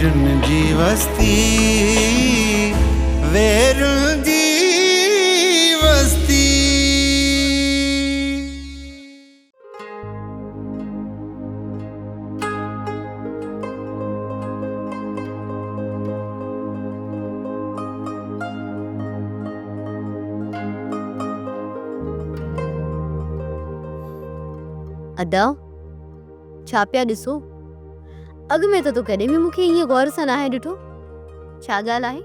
ويرن جي وستي ويرن جي وستي. ادا ڇا پيا ڏسو؟ اڳ ۾ ته تو ڪڏهن به مون کي ائين غور سان ناهي ڏٺو. ڇا ڳالهه آهي؟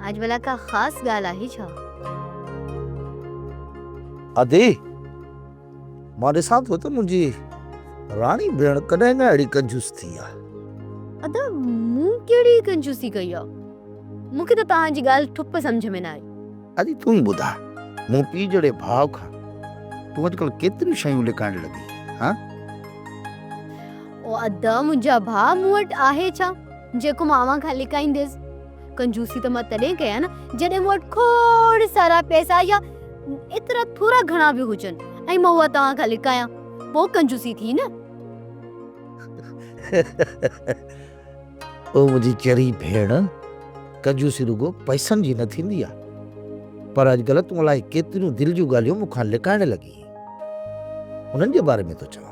اڄ ڀلا ڪا خاص ڳالهه آهي ڇا؟ ادي! مان ڏسان ٿو ته منهنجي راڻي ڀيڻ ڪڏهن کان اهڙي ڪنجوس ٿي آهي. ادا مون ڪهڙي ڪنجوسي ڪئي آهي؟ مون کي ته توهان جي ڳالهه ٺپ سمجهه ۾ نه آئي. ادي تون ئي ٻڌاء، مون پيء جهڙي ڀاء کان تون اڄڪلهه ڪيتريون شيون لڪائڻ لڳي هان؟ او ادا منهنجا ڀاء مون وٽ آهي ڇا جيڪو مان اوهان کان لڪائينديس. ڪنجوسي ته مان تڏهن ڪيان نه جڏهن مون وٽ کوڙ سارا پئسا يا ايترا ٿورا گهڻا به هجن ۽ مان اها توهان کان لڪايان پوء ڪنجوسي ٿي نه. او منهنجي چري ڀيڻ ڪنجوسي رڳو پئسن جي نه ٿيندي آهي پر اڄڪلهه تون الائي ڪيتريون دل جون ڳالهيون مون کان لڪائڻ لڳي آهين انهن جي باري ۾ ٿو چوان.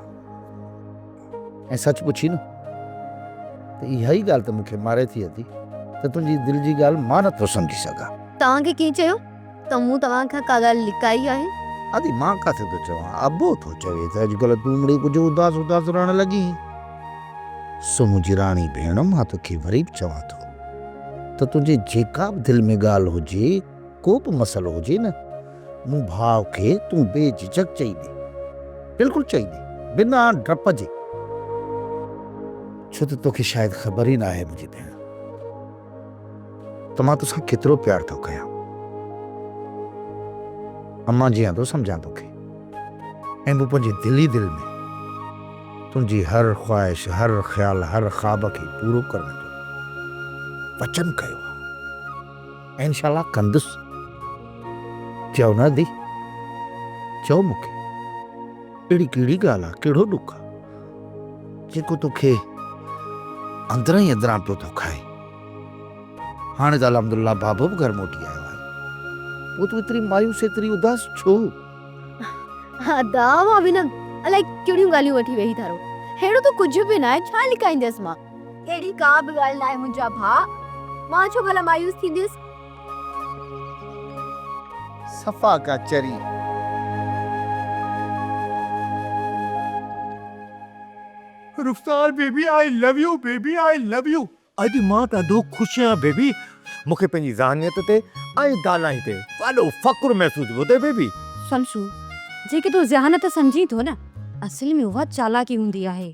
۽ سچ پڇين نه ته اها ئي ڳالهه ته مون کي ماري ٿي ادي ته تنهنجي دل جي ڳالهه مان نه ٿو سمجهي سگهان. توهان کي ڪنهن چيو ته مون توهان کان ڪا ڳالهه لڪائي آهي؟ ادي مان ڪاٿي ٿو چوان، ابو ٿو چوي ته اڄڪلهه تون مڙئي ڪجهه اداس اداس رهڻ لڳي آهين. سو منهنجي راڻي ڀيڻ مان توکي وري به چوان ٿو ته تنهنجي جيڪا به دل ۾ ڳالهه هجي، ڪو به مسئلو هجي نه، مون ڀاء کي تون بي جهجهڪ چئي ڏي. بلڪل چئي ڏي، بنا ڊپ جي. ڇو ته توکي شايد خبر ئي ناهي منهنجي ڀيڻ ته مان توسان ڪيترو پيار ٿو ڪيان. امان جيان ٿو سمجهان توکي ۽ مون پنهنجي دل ئي دل ۾ تنهنجي هر خواهش، هر خيال، هر خواب کي پورو ڪرڻ جو وچن ڪيو آهي. ۽ انشاء الله ڪندس. چئو نه ادي، چئو مون کي، اهڙي ڪهڙي ڳالهه آ، ڪهڙو ڏک آ، جيڪو توکي اندران ئي اندران پيو ٿو کائي. هاڻي ته الحمدلله بابو به گهر موٽي آيو آهي، پوء تون ايتري مايوس، ايتري اداس ڇو؟ ادا اوهان به نه الائي ڪهڙيون ڳالهيون وٺي ويهي ٿا رهو. اهڙو ته ڪجهه به ناهي، ڇا لڪائيندس مان؟ اهڙي ڪا به ڳالهه ناهي منهنجا ڀاء، مان ڇو ڀلا مايوس ٿينديس. صفا ڪا چري. Rukhsar baby I love you baby I love you. اڄ مان ڏاڍو خوش آهيان بيبي. مون کي پنهنجي ذهانيت تي ۽ دانائي تي وڏو فخر محسوس پيو ٿئي بيبي. شمشو، جيڪي تون ذهانت سمجهين ٿو نه، اصل ۾ اها چالاڪي هوندي آهي.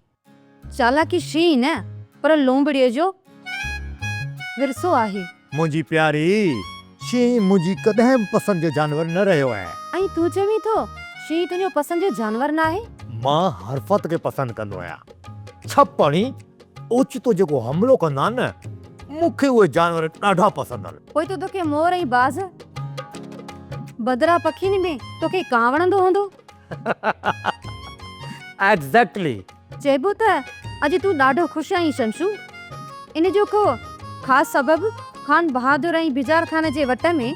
چالاڪي شينهن نه پر لومڙيء جو ورثو آهي. منهنجي پياري، شينهن منهنجي ڪڏهن به پسند جو جانور نه رهيو آهي. ۽ تون چوين ٿو شينهن تنهنجو پسند جو جانور ناهي؟ مان حرفت کي پسند ڪندو آهيان. ڇپ هڻي اوچتو جيڪو حملو ڪندا آهن نه، مون کي اهي جانور ڏاڍا پسند آهن. پوء ته توکي مور ۽ باز، بدرا پکين ۾ توکي ڪانء وڻندو هوندو؟ ايگزيڪٽلي. چئبو ته اڄ تون ڏاڍو خوش آهين شمشو. ان جو ڪو خاص سبب؟ خان بهادر ۽ بجار خان جي وٽ ۾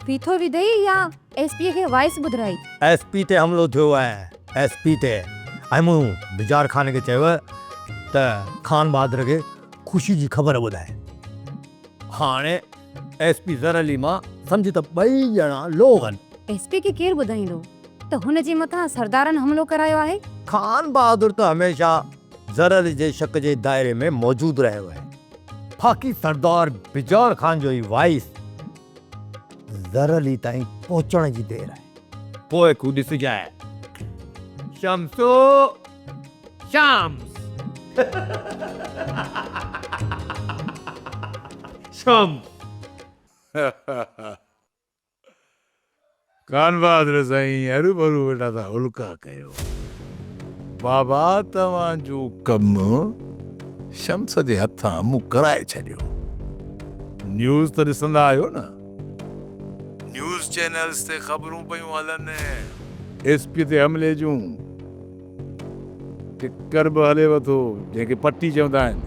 ڦيٿو وڌئي يا ايس پي کي وائيس ٻڌرائي؟ ايس پي تي حملو ٿيو آهي ايس پي تي ۽ مون بجار خان کي چيو ته خان بهادر کي خوشي جي خبر ٻڌائي. هاڻي ايس پي زر علي مان سمجهه ته ٻئي ڄڻا لوهه آهن. ايس پي کي ڪير ٻڌائيندو ته هن جي مٿان سردارن حملو ڪرايو آهي؟ خان بهادر ته هميشه زر علي جي شڪ جي دائري ۾ موجود رهيو آهي. باقي سردار بجار خان جو هي وائيس زر علي تائين پهچڻ جي دير آهي. پوء ڪو ڏسجانء. شمسو! شمس! شمس! خانبهادر سائين هروڀرو ويٺا ٿا هلڪا ڪيو. بابا توهان جو ڪم شمس جي هٿان مون ڪرائي ڇڏيو. نيوز ته ڏسندا آهيو نه. نيوز چينلز تي خبرون پيون هلن ايس پي تي حملي جون. ٽڪر به هليو ٿو جنهن کي پٽي چوندا آهن.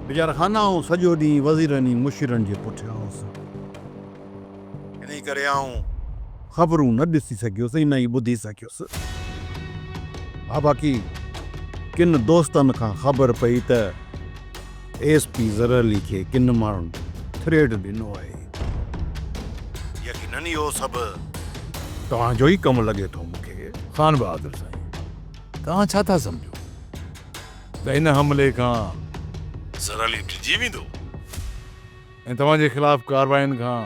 بيچار خان آئون سڄو ڏينهن وزيرن ۽ مشيرن جي پٺيان هوس. انهي ڪري آئون خبرون نه ڏسي سگهيس ۽ نه ئي ٻڌي سگهيس. ها باقي ڪن دوستن کان خبر پئي ته ايس پي زرعلي کي ڪن ماڻهن ٿريڊ ڏنو آهي. يقينن اهو سڀ توهان جو ئي ڪم لڳي ٿو مون کي. خان بهادر سائين توهان ڇا ٿا سمجهو ته ان حملي کان زرعلي ڊڄي ويندو ۽ توهان جي خلاف ڪارواين کان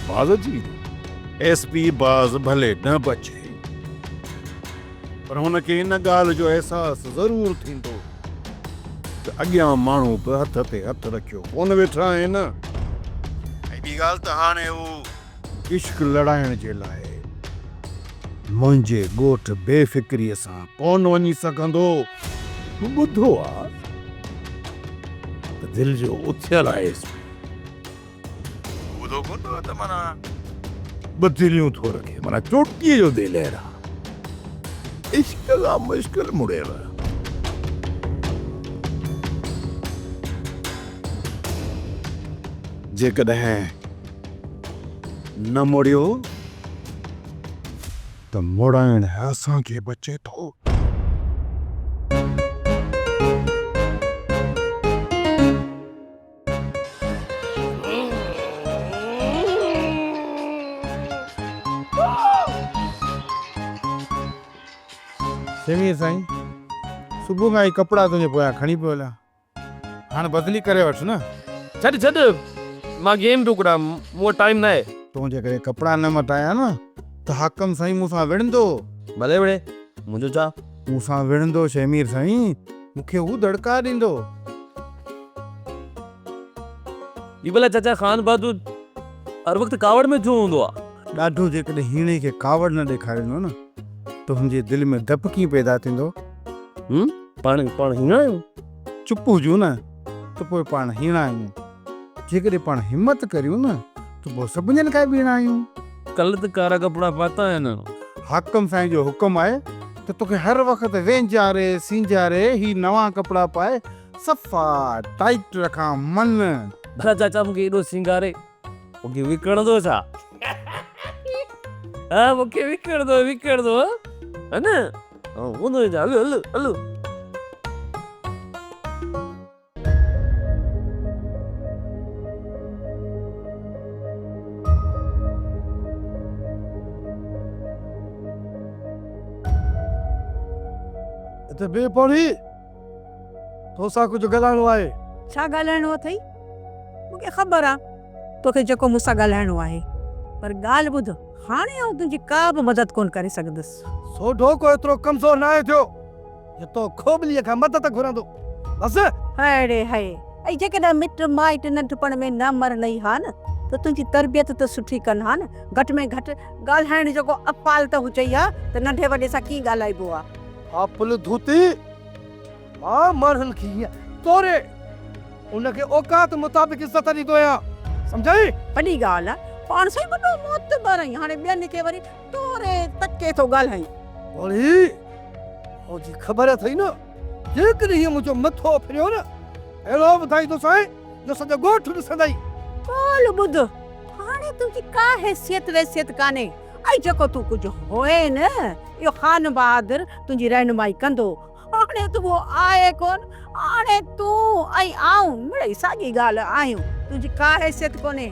باز اچي ويندو؟ ايس پي باز ڀلي نه بچي پر هن کي ان ڳالهه جو احساس ضرور ٿيندو ته اڳيان ماڻهو به هٿ تي هٿ رکيو ڪونه ويٺا آهن ۽ ٻي ڳالهه ته هاڻي هو عشق لڙائڻ جي لاء منهنجي ڳوٺ بي فڪريء سان ڪونه وڃي سگهندو. مون ٻڌو آ ته دل جو اٿيل آهي ايس پي. مون ٻڌو ڪونه هو ته معنيٰ ٻه دليون ٿو رکي، معنيٰ چوٽيء جو دلير آ. عشق کان مشڪل مڙيو. جيڪڏهن نه مڙيو ته مڙائڻ اسان کي بچي ٿو. سمير سائين صبح کان هي ڪپڙا تنهنجي پويان کڻي پيو هلان. هاڻ بدلي ڪري وٺ نه. ڇڏ ڇڏ مان گيم پيو ڪڏان مون وٽ ٽائيم ناهي. تون جيڪڏهن ڪپڙا نه مٽايا نه ته حاڪم سائين مون سان وڙهندو. ڀلي وڙهي منهنجو ڇا. مون سان وڙهندو شهمير سائين مون کي هو دڙڪا ڏيندو. هي ڀلا چاچا خان بهادر هر وقت ڪاوڙ ۾ ڇو هوندو آ. ڏاڍو جيڪڏهن هيڻي کي ڪاوڙ نه ڏيکاريندو نه ته هن جي دل ۾ ڊپ ڪيئن پيدا ٿيندو. هم پاڻ پاڻ هيڻا آهيون. چپ هجون نه ته پوء پاڻ هيڻا آهيون. جيڪڏهن پاڻ همت ڪريون نه ته پوء سڀنين کان ٻيڻا آهيون. ڪلهه ته ڪارا ڪپڙا پاتا آهن. حاڪم سائين جو حڪم آهي ته توکي هر وقت وينجهاري سينجهاري هي نوان ڪپڙا پائي صفا ٽائيٽ رکان من. ڀلا چاچا مون کي ايڏو سينگاري مون کي وڪڻندو ڇا؟ ها مون کي وڪڻندو وڪڻندو ها نه هل هل هل. هتي بيهه پوڙهي، توسان ڪجهه ڳالهائڻو آهي. ڇا ڳالهائڻو اٿئي؟ مون کي خبر آ توکي جيڪو مون سان ڳالهائڻو آهي، پر ڳالهه ٻڌ، هاڻي آئون تنهنجي ڪا به مدد ڪونه ڪري سگهندس. سوڍو ڪو ايترو ڪمزور ناهي ٿيو جو تو کوٻليء کان مدد گهرندو. بس! هاء ڙي هاء! ۽ جيڪڏهن مٽ مائٽ ننڍپڻ ۾ نه مرنئي ها نه ته تنهنجي تربيت ته سٺي ڪن ها نه. گهٽ ۾ گهٽ ڳالهائڻ جو ڪو افعال ته هجئي ها ته ننڍي وڏي سان ڪيئن ڳالهائبو آ. ها پل ڌوتي! مان ماڻهن کي هيئن توري ان کي اوقات مطابق عزت ڏيندو آهيان. سمجهئي؟ وڏي ڳالهه آ. پاڻ سائين وڏو معتبر آهين، هاڻي ٻين کي وري توري تڪي ٿو ڳالهائين. پوڙهي! منهنجي خبر اٿئي نه، جيڪڏهن هيء منهنجو مٿو ڦريو نه، اهڙو ٻڌائيندوسانء جو سڄو ڳوٺ ڏسندئي. ڳالهه ٻڌ، هاڻي تنهنجي ڪا حيثيت ويثيت ڪانهي ۽ جيڪو تون ڪجهه هئين نه، اهو خان بهادر تنهنجي رهنمائي ڪندو. هاڻي ته اهو آهي ڪونه. هاڻي تون ۽ آئون مڙئي ساڳي ڳالهه آهيون. تنهنجي ڪا حيثيت ڪونهي.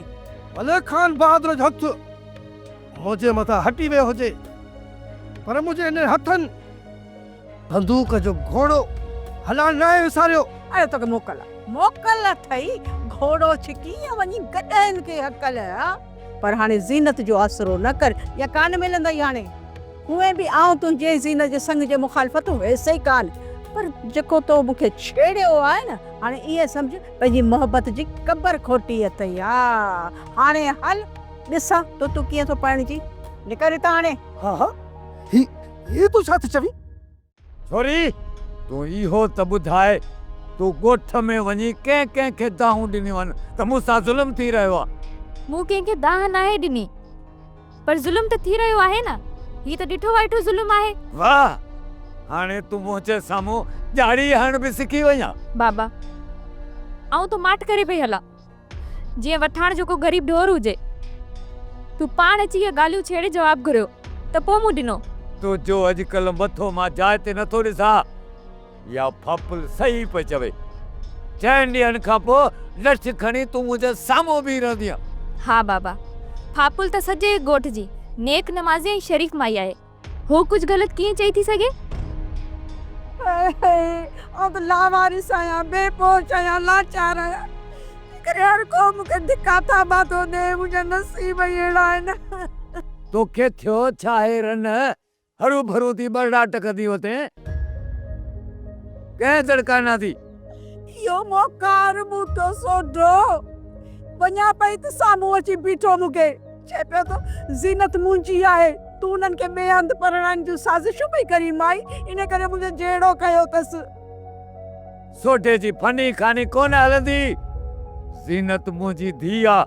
ڀلي خان بهادر جو هٿ منهنجي مٿان هٽي ويو هجي، پر منهنجي انهن هٿن بندوق جو گهوڙو هلائڻ ناهي وساريو. اڙي توکي موڪل آ. موڪل اٿئي، گهوڙو ڇڪي يا وڃي گڏهن کي هڪل ها. پر هاڻي زينت جو آسرو نه ڪر، اها ڪانه ملندئي هاڻي. هونئن به آئون تنهنجي زينت جي سڱ جي مخالفت هيس ئي ڪانه، پر جيڪو تو مون کي ڇيڙيو آهي نه، هاڻي ائين سمجهه پنهنجي محبت جي قبر کوٽي اٿئي. ها، هاڻي هل، ڏسان تو تون ڪيئن ٿو پرڻجين. نڪر هتان هاڻي. ها ها، هي، هي تون ڇا ٿي چوين؟ ڇوري، تون اهو ته ٻڌاء، تو ڳوٺ ۾ وڃي ڪنهن ڪنهن کي دانهون ڏنيون آهن ته مون سان ظلم ٿي رهيو آهي؟ مون ڪنهن کي دانهن ناهي ڏني، پر ظلم ته ٿي رهيو آهي نه. هي ته ڏٺو وائٺو ظلم آهي. واهه! هاڻي تون منهنجي سامهون ڄاڙي هڻڻ به سکي وئين آن. بابا، آئون ته ماٺ ڪري پئي هلان، جيئن وٿاڻ جو ڪو غريب ڍور هجي. تون پاڻ اچي اهي ڳالهيون ڇيڙي جواب گهريو ته پوء مون ڏنو. تنهنجو اڄڪلهه مٿو مان جاء تي نٿو ڏسان. اها ڦاپل صحيح پئي چوي. چئن ڏينهن کان پوء لٺ کڻي تون منهنجي سامهون بيهي رهندينء. ها بابا، ڦاپل ته سڄي ڳوٺ جي نيڪ نمازي ۽ شريف مائي آهي. هوء ڪجهه غلط ڪيئن چئي ٿي سگهي؟ آئون ته لاوارث آهيان، بي پهچ آهيان، لاچار آهيان، تنهنڪري هر ڪو مون کي ڌڪا ٿاٻا ٿو ڏئي، منهنجا نصيب ئي اهڙا آهن. توکي ٿيو ڇا آهي رن؟ هروڀرو ٿي ٻرڙاٽ ڪندي وتين، ڪنهن دڙڪا ڏنا ٿي؟ اهو موڪار ٻوٽو سوڍو، وڃان پئي ته سامهون اچي بيٺو مون کي چئي پيو ته زينت منهنجي آهي، تون انهن کي ٻئي هنڌ پرڻائڻ جون سازشون پئي ڪرين مائي، ان ڪري منهنجو جهيڙو ڪيو اٿس. سوڍي جي فني خاني ڪونه هلندي، زينت منهنجي ڌيء آ،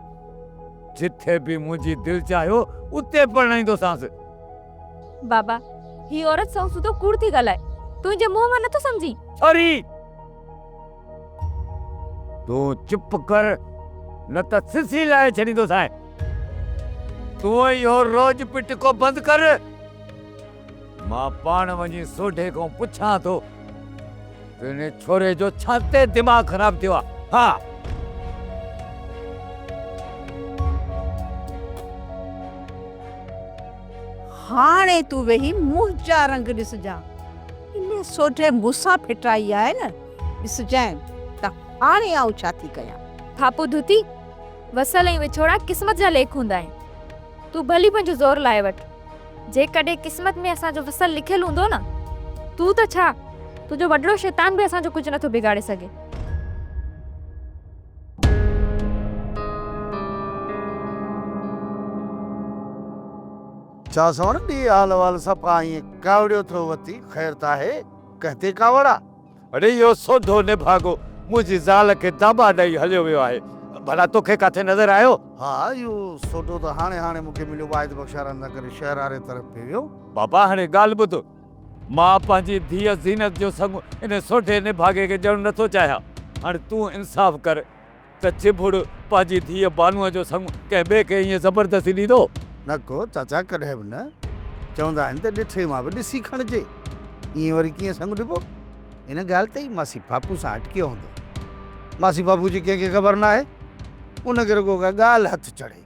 جٿي به منهنجي دل چاهيو اتي پرڻائيندوسانس. بابا، هي عورت سنئون سڌو ڪوڙ ٿي ڳالهائي. تون هن جي منهن مان نٿو سمجهين؟ ڇوري! تون چپ ڪر، نه ته سسي لاهي ڇڏيندوسانء. تون اهو روڄ پٽڪو بند ڪر. مان پاڻ وڃي سوڍي کان پڇان ٿو ته هن ڇوري جو ڇا تي دماغ خراب ٿيو آهي. ها! هاڻي تون ويهي منهنجا رنگ ڏسجان. انهيء سوڍي مون سان ڦٽائي آهي نه، ڏسجانء ته هاڻي آئون ڇا ٿي ڪيان. ٿاپو ڌوتي، وصل ۽ وڇوڙا قسمت جا ليک هوندا آهن. تون ڀلي پنهنجو زور لائي وٺ. جيڪڏهن قسمت ۾ اسان جو وصل لکيل هوندو نه، تون ته ڇا، تنهنجو وڏڙو شيطان به اسان جو ڪجهه نٿو بگاڙي سگهي. ڇا سوڻ ڏي حال احوال صفا ائين ڪاوڙيو ٿو وتي، خير ته آهي، ڪنهن تي ڪاوڙ آ؟ اڙي اهو سوڍو نڀاڳو منهنجي زال کي داٻا ڏئي هليو ويو آهي، ڀلا توکي ڪاٿي نظر آيو؟ ها اهو سوڍو ته هاڻي هاڻي مون کي مليو واحد بخشارن سان گڏ شهر واري طرف پئي ويو. بابا هاڻي ڳالهه ٻڌ، مان پنهنجي ڌيء زينت جو سڱ ان سوڍي نڀاڳي کي ڏيڻ نٿو چاهيان، هاڻي تون انصاف ڪر ته چڀڙ پنهنجي ڌيء بانوء جو سڱ ڪنهن ٻئي کي ائين زبردستي ڏيندو؟ نه ڪو چاچا ڪڏهن به نه. چوندا آهن ته ڏٺي مان به ڏسي کڻجي. ائين وري ڪيئن سڱ ڏبو؟ ان ڳالهه تي ئي ماسي ڦاپو سان اٽڪيو هوندو. ماسي ڦاپو جي ڪنهن کي خبر ناهي. ان کي رڳو ڪا ڳالهه هٿ چڙهي.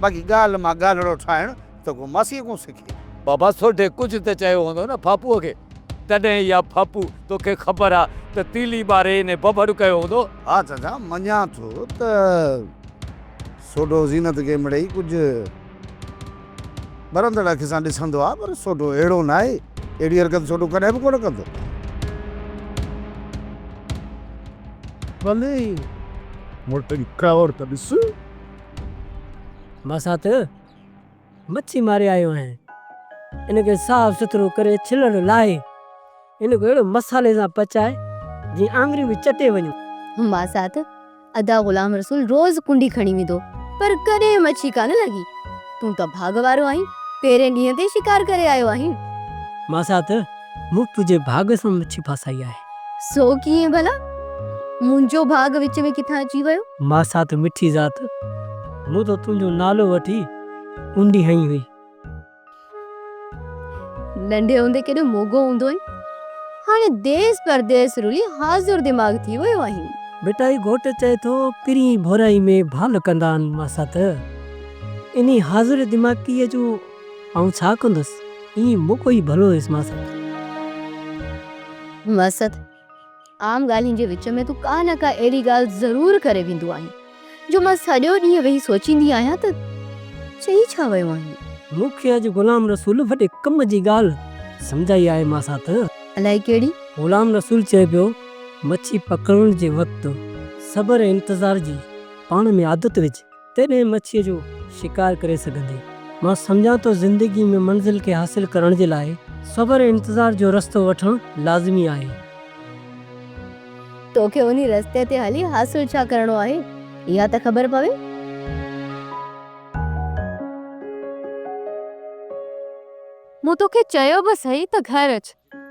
باقي ڳالهه مان ڳالهڙو ٺاهڻ ته ڪو ماسيء کان سکي. بابا سوڍي ڪجهه ته چيو هوندو نه ڦاپوء کي، تڏهن اها ڦاپو توکي خبر آ ته تيلي ٻاري انهي بڀڙ ڪيو هوندو. ها چاچا مڃان ٿو ته سوڍو زينت کي مڙئي ڪجهه ٻرندڙ اک سان ڏسندو آ پر سوڍو اهڙو ناهي، اهڙي حرڪت سوڍو ڪڏهن به ڪونه ڪندو. ڀلي مڙس جي ڪاوڙ ته ڏس. ماسات، مڇي ماري آيو آهيان. ان کي صاف سٿرو ڪري ڇلڙ لاهي، ان کي اهڙو مصالحي سان پچائي، جيئن آڱريون به چٽي وڃن. ماسات، ادا غلام رسول روز ڪنڊي کڻي ويندو، پر ڪڏهن مڇي ڪانه لڳي. تون ته ڀاڳ وارو آهين، پهرين ڏينهن تي شڪار ڪري آيو آهين. ماسات، مون تنهنجي ڀاڳ سان مڇي ڦاسائي آهي. سو ڪيئن ڀلا؟ منهنجو ڀاڳ وچ ۾ ڪٿان اچي ويو؟ ماسات مٺي ذات، مون ته تنهنجو نالو وٺي اونڊي هنئي هئي. ننڍي هوندي ڪيڏو موڳو هوندو هئين، هاڻي ديس پرديس رلي حاضر دماغ ٿي ويو آهين. ڀٽائي گهوٽ چئي ٿو، پرين ڀورائي ۾ ڀال ڪندا آهن ماسات، انهي حاضر دماغيء جو آئون ڇا ڪندس، ائين موڳو ئي ڀلو هيس ماسات. ماسات، عام ڳالهين جي وچ ۾ تون ڪا نه ڪا اهڙي ڳالهه ضرور ڪري ويندو آهين، جو مان سڄو ڏينهن ويهي سوچيندي آهيان ته چئي ڇا ويو آهين. مون کي اڄ غلام رسول وڏي ڪم جي ڳالهه سمجهائي آهي ماسات. الائي ڪهڙي؟ غلام رسول چئي پيو، مڇي پڪڙڻ جي وقت صبر ۽ انتظار جي پاڻ ۾ عادت وجهه. تڏهن مڇيء جو شڪار ڪري سگهندين. مان سمجهان ٿو زندگيء ۾ منزل کي حاصل ڪرڻ جي لاء صبر ۽ انتظار جو رستو وٺڻ لازمي آهي. توکي انهي رستي تي هلي حاصل ڇا ڪرڻو آهي، اها ته خبر پوي. مون توکي چيو به سهي ته گهر اچ،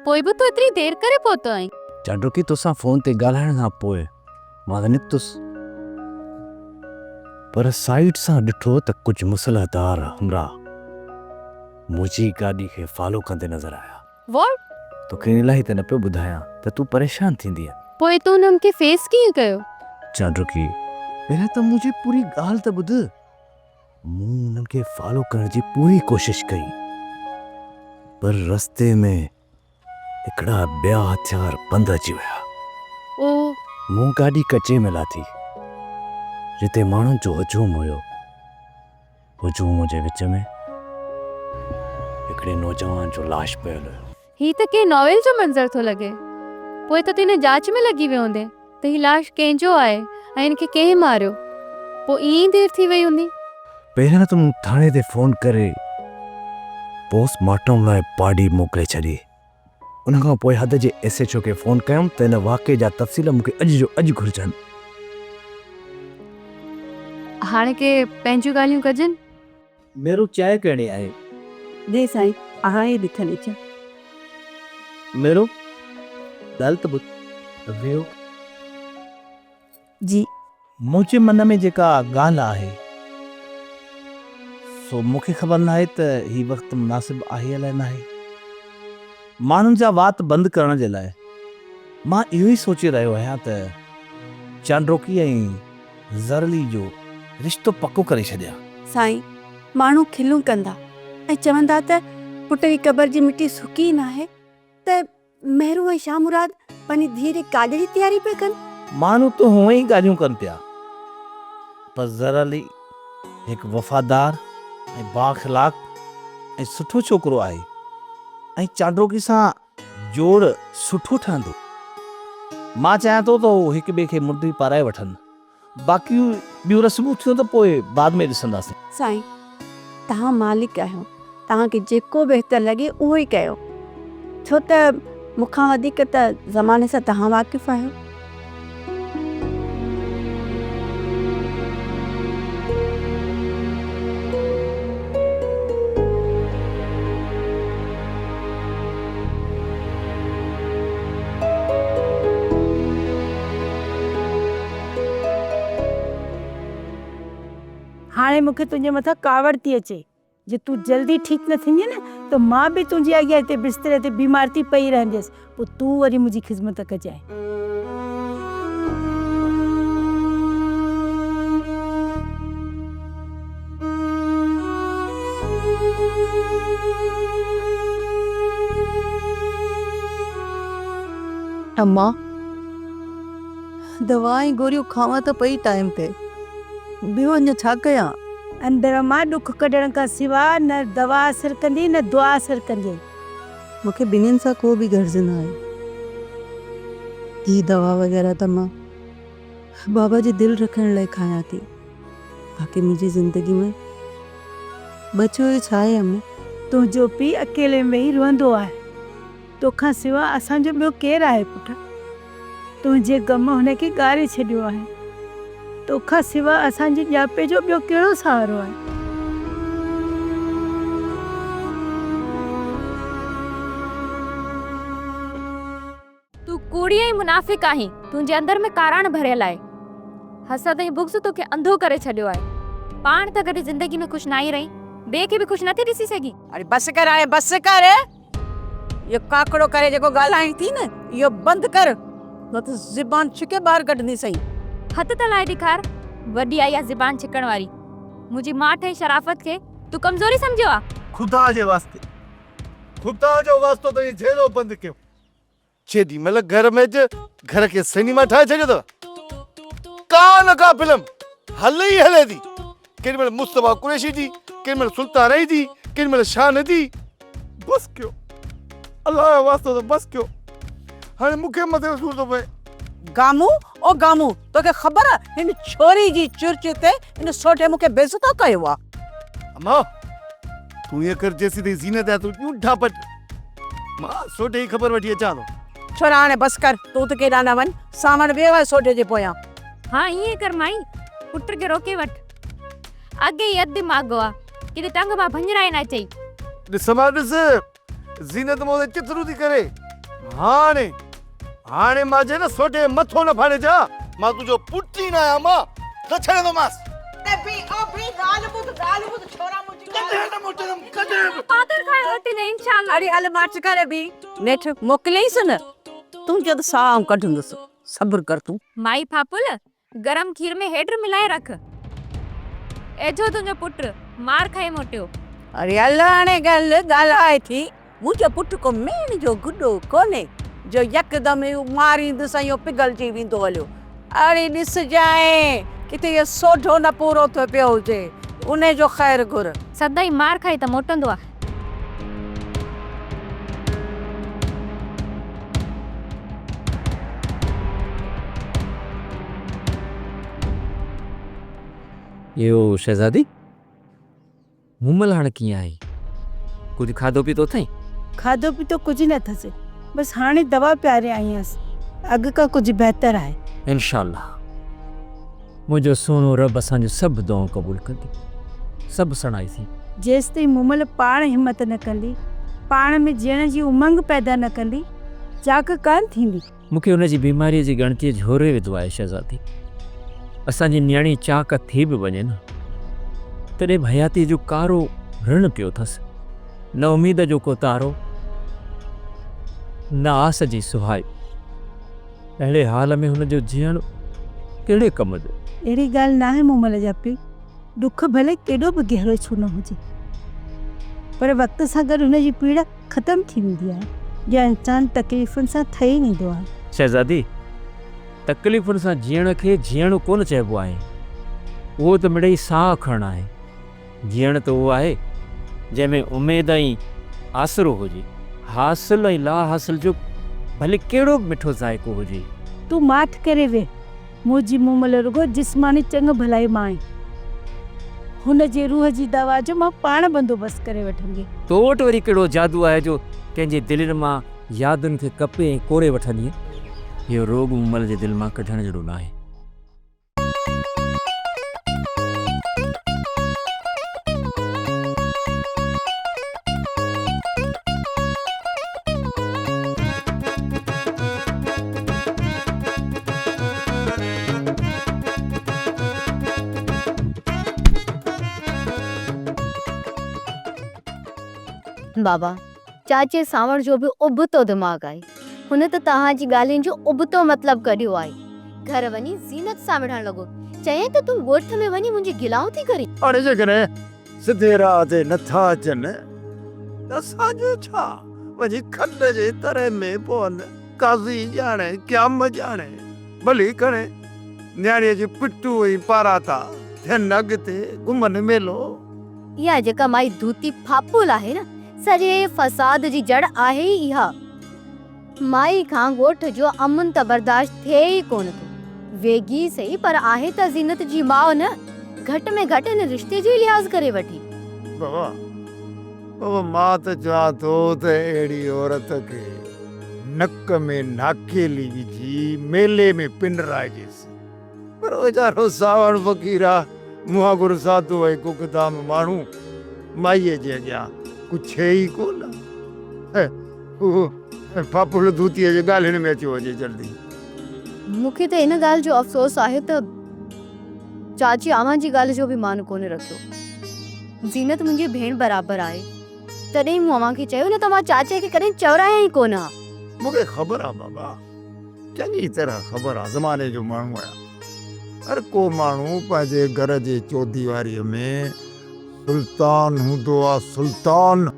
پوء به تون ايتري دير ڪري پهتو آهين. چانڊوڪي توسان فون تي ڳالهائڻ کان پوء. مان ته نڪتس پر سائيڊ سان ڏٺو ته ڪجهه مسلح دار همراهه منهنجي گاڏي کي فالو ڪندي نظر آيا. What? توکي ان لاء ئي ته نه پيو ٻڌايان ته تون پريشان ٿيندينء. پوء تو انهن کي فيس ڪيئن ڪيو؟ چانڊوڪي، پهريان ته منهنجي پوري ڳالهه ته ٻڌ. مون انهن کي فالو ڪرڻ جي پوري ڪوشش ڪئي پر رستي ۾ هڪڙا ٻيا هٿيار بند اچي ويا. او. مون گاڏي ڪچي ۾ لاٿي، جتي ماڻهن جو هجوم هيو. هجوم جي وچ ۾ هڪڙي نوجوان جو لاش پيل هيو. هي ته ڪنهن ناول جو منظر ٿو لڳي. پوء ته تون ان جاچ ۾ لڳي ويو هوندين ته هي لاش ڪنهن جو آهي ۽ هن کي ڪنهن ماريو. پوء ائين ئي دير ٿي وئي هوندي. پهريان ته مون ٿاڻي تي فون ڪري پوسٽ مارٽم لاء باڊي موڪلي ڇڏي. ان کان پوء حد جي ايس ايڇ او کي فون ڪيم ته ان واقعي جا تفصيل مون کي اڄ جو اڄ گهرجن. هاڻي ڪي پنهنجون ڳالهيون ڪجن. ميرو چانهه ڪهڙي آهي؟ جي سائين، اها ئي به کڻي اچان. ميرو، ڳالهه ته ٻڌ. ويهو. جي. منهنجي من ۾ جيڪا ڳالهه آهي، سو مون کي خبر ناهي ته هي وقت مناسب آهي الائي ناهي. ماڻهن جا وات بند ڪرڻ جي لاء مان اهو ئي سوچي رهيو آهيان ته چانڊوڪي ۽ زرلي جو رشتو پڪو ڪري ڇڏيان. سائين، ماڻهو کلون ڪندا ۽ چوندا ته پٽ جي قبر جي مٽي سڪي ئي ناهي ته مهرو ۽ شاهه مراد پنهنجي ڌيء جي ڪاڄ جي تياري پيا ڪن. ماڻهو ته هونئن ئي ڳالهيون ڪن پيا، پر زرعلي هڪ وفادار ۽ بااخلاق ۽ سٺو ڇوڪرو آهي ۽ چانڊوڪي سان جوڙ سٺو ٺهندو. مان چاهيان ٿو ته هو هڪ ٻئي کي منڊي پارائي وٺن. باقي ٻيون رسمون ٿيون ته پوء بعد ۾ ڏسنداسين. سائين، توهان مالڪ آهيو، توهان کي جيڪو بهتر لڳي اهو ئي ڪيو، ڇو ته مون کان وڌيڪ ته زماني سان توهان واقف آهيو. هاڻي مون کي تنهنجي مٿان ڪاوڙ ٿي اچي. جي تون جلدي ٺيڪ نه ٿيندين نه ته مان به تنهنجي اڳيان هتي بستري تي بيمار ٿي پئي رهنديس، پوء تون وري منهنجي خذمت ڪجانء. اما، دوا ۽ گوريون کاوان ته پئي ٽائيم تي، ٻيو اڃا ڇا ڪيان؟ اندر مان ڏک ڪڍڻ کان سوا نه دوا اثر ڪندي نه دعا اثر ڪندي. مون کي ٻنهين سان ڪو به غرض ناهي. هي دوا وغيره ته مان بابا جي دل رکڻ لاء کايان ٿي. باقي منهنجي زندگي ۾ بچيو ئي ڇا آهي امي؟ تنهنجو پيء اڪيلي ۾ ويهي روئندو آهي. توکان سوا اسان جو ٻيو ڪير آهي پٽ؟ تنهنجي غم هن کي ڳاري ڇڏيو آهي. توکان سوا اسان جي ڄاپي جو ٻيو ڪهڙو سهارو آهي؟ تون ڪوڙي ۽ منافق آهين، تنهنجي اندر ۾ ڪاراڻ ڀريل آهي. حسد ۽ بغض توکي انڌو ڪري ڇڏيو آهي. پاڻ ته ڪڏهن زندگي ۾ خوش ناهين رهين، ٻئي کي به خوش نٿي ڏسي سگهين. اڙي بس ڪر هاڻي بس ڪر. اهو ڪاڪڙو ڪري جيڪو ڳالهائين ٿي نه اهو بند ڪر نه ته زبان ڇڪي ٻاهر ڪڍنديسئين. هٿ ته لائي ڏيکار، وڏي آئي آ زبان ڇڪڻ واري. منهنجي ماٺ ۽ شرافت کي تون ڪمزوري سمجهيو آ؟ خدا جي واسطي، خدا جو واسطو اٿئي هي جهيڙو بند ڪيو. جيڏي مهل گهر ۾ اچ گهر کي سئنيما ٺاهي ڇڏيو اٿو. ڪا نه ڪا فلم هلي ئي هلي ٿي. ڪيڏي مهل مصطفيٰ قريشي جي، ڪيڏي مهل سلطان رئي جي، ڪيڏي مهل شان جي. بس ڪيو الله جو واسطو اٿو بس ڪيو. هاڻي مون کي مٿي سور ٿو پئي. گامو او گامو توکي خبر آ هن ڇوري جي چرچ تي ان سوڍي مون کي بيعزتو ڪيو آ. اما تون ائين ڪر جيسين تائين زينت آهي تون ڄونٺا پٽ. مان سوڍي جي خبر وٺي اچان ٿو. ڇورا هاڻي بس ڪر، تون ته ڪيڏانهن نه وڃ، سانوڻ ويو آهي سوڍي جي پويان. ها ائين ڪر مائي، پٽ کي روڪي وٺ. اڳي ئي اڌ دماغو آ، ڪٿي ٽنگ مان ڀڃرائي نه اچئي. ڏس مان ڏس، زينت مون تي چٿرون ٿي ڪري. هاڻي، هاڻي مان جي نه سوڍي جو مٿو نه ڦاڙي ڇا، مان تنهنجو پٽ ئي نه آهيان مان نه ڇڏيندومانس. ته بي او بي ڳالهه ٻڌ ڳالهه ٻڌ ڇورا منهنجي ڳالهه. ڪڏهن نه موٽندم ڪڏهن به. پادر کائي وٺندين انشاء الله. اڙي هل ماٺ ڪري بي نيٺ موڪليئيس نه تنهنجو ته ساهه آئون ڪڍندس صبر ڪر تون. مائي ڦاپل گرم کير ۾ هيڊ ملائي رک. ايجهو تنهنجو پٽ مار کائي موٽيو. اڙي هل هاڻي ڳالهه ڳالهائي ٿي. منهنجو پٽ ڪو ميڻ جو گڏو ڪونهي جو يڪدم ئي ماريندس ۽ اهو پگهلجي ويندو هليو. اڙي ڏسجانء ڪٿي اهو سوڍو نه پورو ٿيو پيو هجي. انهي جو خير گهر. سدائين مار کائي ته موٽندو آ. اهو شهزادي، مومل هاڻ ڪيئن آهي؟ ڪجهه کاڌو پيتو اٿئي؟ کاڌو پيتو ڪجهه نه اٿس، بس هاڻي دوا پياري آئي آهيانس، اڳ کان ڪجهه بهتر آهي. انشاء الله منهنجو سهڻو رب اسان جون سڀ دعائون قبول ڪندي، سڀ سڻائي ٿي. جيستائين مومل پاڻ همت نه ڪندي، پاڻ ۾ جيئڻ جي امنگ پيدا نه ڪندي، چاڪ ڪانه ٿيندي. مون کي هن جي بيماريء جي ڳڻتيء جهوري وڌو آهي شهزادي. اسان جي نياڻي چاڪ ٿي به وڃي نه، تڏهن به حياتيء جو ڪارو رڻ پيو اٿس. نه اميد جو ڪو تارو، نه آس جي سهائي. اهڙي حال ۾ هن جو جيئڻ ڪهڙي ڪم جو؟ اهڙي ڳالهه ناهي مومل جا پيء. ڏک ڀلي ڪيڏو به گهرو ڇو نه هجي، پر وقت سان گڏ هن جي پيڙا ختم ٿي ويندي آهي يا انسان تڪليفن سان ٺهي ويندو آهي. شهزادي، تڪليفن سان جيئڻ کي جيئڻ ڪونه چئبو آهي. اهو ته مڙئي ساهه کڻڻ آهي. جيئڻ ته اهو آهي، جنهن ۾ اميد ۽ آسرو هجي. حاصل ۽ لاحاصل جو ڀلي ڪهڙو به مٺو ذائقو هجي. تون ماٺ ڪري ويهه. منهنجي مومل رڳو جسماني چڱ ڀلائي مان آهي. هن جي روح جي دوا جو مان پاڻ بندوبست ڪري وٺنديس. تو وٽ وري ڪهڙو جادو آهي جو ڪنهن جي دلين مان يادن کي ڪپي ۽ ڪوري وٺندينء؟ اهو روڳ مومل جي دل مان ڪڍڻ جهڙو ناهي. بابا، چاچي سانوڻ جو به ابتو دماغ آهي. هن ته توهان جي ڳالهين جو ابتو مطلب ڪڍيو آهي. گهر وڃي زينت سان وڙهڻ لڳو. چيائين ته تون ڳوٺ ۾ وڃي منهنجي گلائون ٿي ڪرين. هاڻي جيڪڏهن سڌي راهه تي نه ٿا اچن ته اسان جو ڇا؟ وڃي کڏ جي تري ۾ پون. قاضي ڄاڻي، قيام ڄاڻي. ڀلي کڻي نياڻيء جي پٽو ۽ پاراتا ٿين اڳتي گهمن ميلو. اها جيڪا مائي ڌوتي ڦاپول آهي نه، سڄي فساد جي جڙ آهي ئي اها. مائي کان ڳوٺ جو امن ته برداشت ٿئي ئي ڪونه ٿو. ويڳي سهي پر آهي ته زينت جي ماء نه، گهٽ ۾ گهٽ هن رشتي جو ئي لحاظ ڪري وٺي. بابا، بابا مان ته چوان ٿو ته اهڙي عورت کي نڪ ۾ ناڪيلي وجهي ميلي ۾ پنرائجيس. پر ويچارو سانوڻ فقير آ، مون وانگر سادو ۽ گگدام ماڻهو مائيء جي اڳيان ڪڇي ئي ڪونه. هو ڦاپل ڌوتيء جي ڳالهين ۾ اچيو وڃي جلدي. مون کي ته ان ڳالهه جو افسوس آهي ته چاچي اوهان جي ڳالهه جو به مان ڪونه رکيو. زينت منهنجي ڀيڻ برابر آهي، تڏهن ئي مون اوهان کي چيو، نه ته مان چاچيء کي ڪڏهن چورايان ئي ڪونه ها. مون کي خبر آ بابا، چڱي طرح خبر آ، زماني جو ماڻهو آهيان. هر ڪو ماڻهو پنهنجي گهر جي چوديواريء ۾ سلطان هوندو آ، سلطان.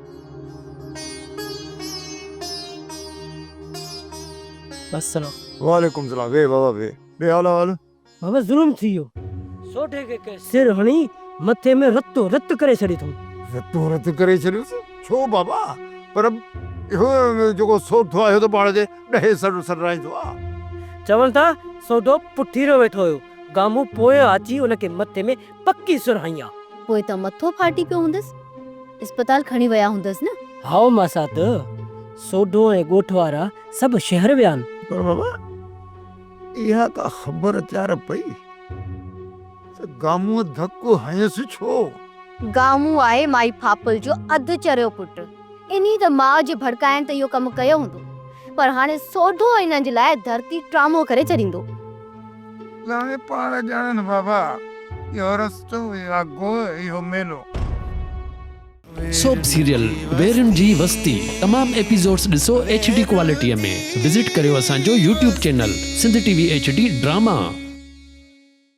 السلام. وعليڪم السلام، ويهه بابا ويهه، ڏي حال احوال. بابا ظلم ٿي ويو. سوڍي کي ڪنهن سر هڻي مٿي ۾ رتو رت ڪري ڇڏيو اٿئون. رتو رت ڪري ڇڏيوس؟ ڇو بابا؟ پر اهو جيڪو سوڍو آهي اهو ته پاڻ کي ڏهي سر سڏرائيندو آ. چون ٿا سوڍو پٺيرو ويٺو هيو. گامون پويان اچي ان کي مٿي ۾ پڪي سر هنئي آ. پوء ته مٿو ڦاٽي پيو هوندس. اسپتال کڻي ويا هوندس نه؟ هائو ماسات، سوڍو ۽ ڳوٺ وارا سڀ شهر ويا آهن. پر بابا اها ڪا خبر چار پئي ته گامونء ڌڪ هنيس ڇو؟ گامون آهي مائي ڦاپل جو اڌ چريو پٽ. انهي ته ماء جي ڀڙڪائڻ تي اهو ڪم ڪيو هوندو. پر هاڻي سوڍو انهن جي لاء ڌرتي ٽرامو ڪري ڇڏيندو. هاڻي پاڻ ڄاڻن بابا، اهو رستو، اها گوء، اهو ميلو. سوپ سيريل ويرين جي وستي تمام ايپيسوڊس ڏسو ايڇ ڊي ڪوالٽي ۾ وزٽ ڪريو اسان جو YouTube channel Sindh T V H D drama.